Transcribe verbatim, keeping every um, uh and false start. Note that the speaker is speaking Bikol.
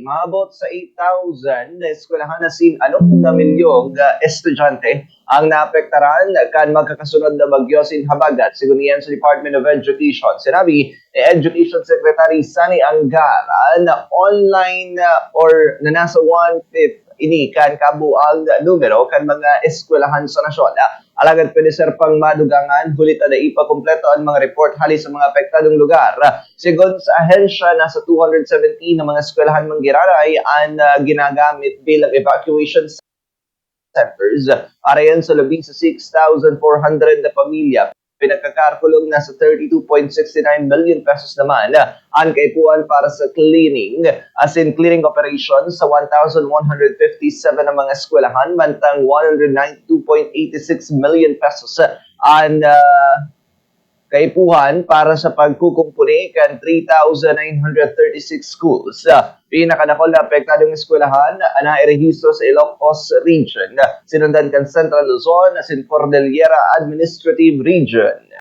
Maabot sa eight thousand na eskwelahan asin anom na milyong ah, estudyante ang naapektaran kan magkakasunod na bagyo asin habagat, sigon iyan sa Department of Education. Sinabi ni Education Secretary Sani Angara na online ah, or na nasa one-fifth ini kan kabuang numero kan mga eskwelahan sa nasyon. Alagad pwede, sir, pang madugangan, huli ta dai pa kompleto an mga report hali sa mga apektadong lugar. Sigon sa ahensya, nasa two hundred seventeen na mga eskwelahan manggiraray an ah, ginagamit bilang evacuation centers. Para yan sa labi sa six thousand four hundred na pamilya, pinagkakalkulong nasa thirty-two point six nine million pesos naman an kaipuhan para sa cleaning, asin cleaning operation sa one thousand one hundred fifty-seven na mga eskwelahan, mantang one hundred ninety-two point eight six million pesos an ah, kaipuhan para sa pagkukumpuni kan three thousand nine hundred thirty-six schools. Ah, pinakadakul na apektadong eskwelahan an nairehistro sa Ilocos Region, sinundan kan Central Luzon asin Cordillera Administrative Region.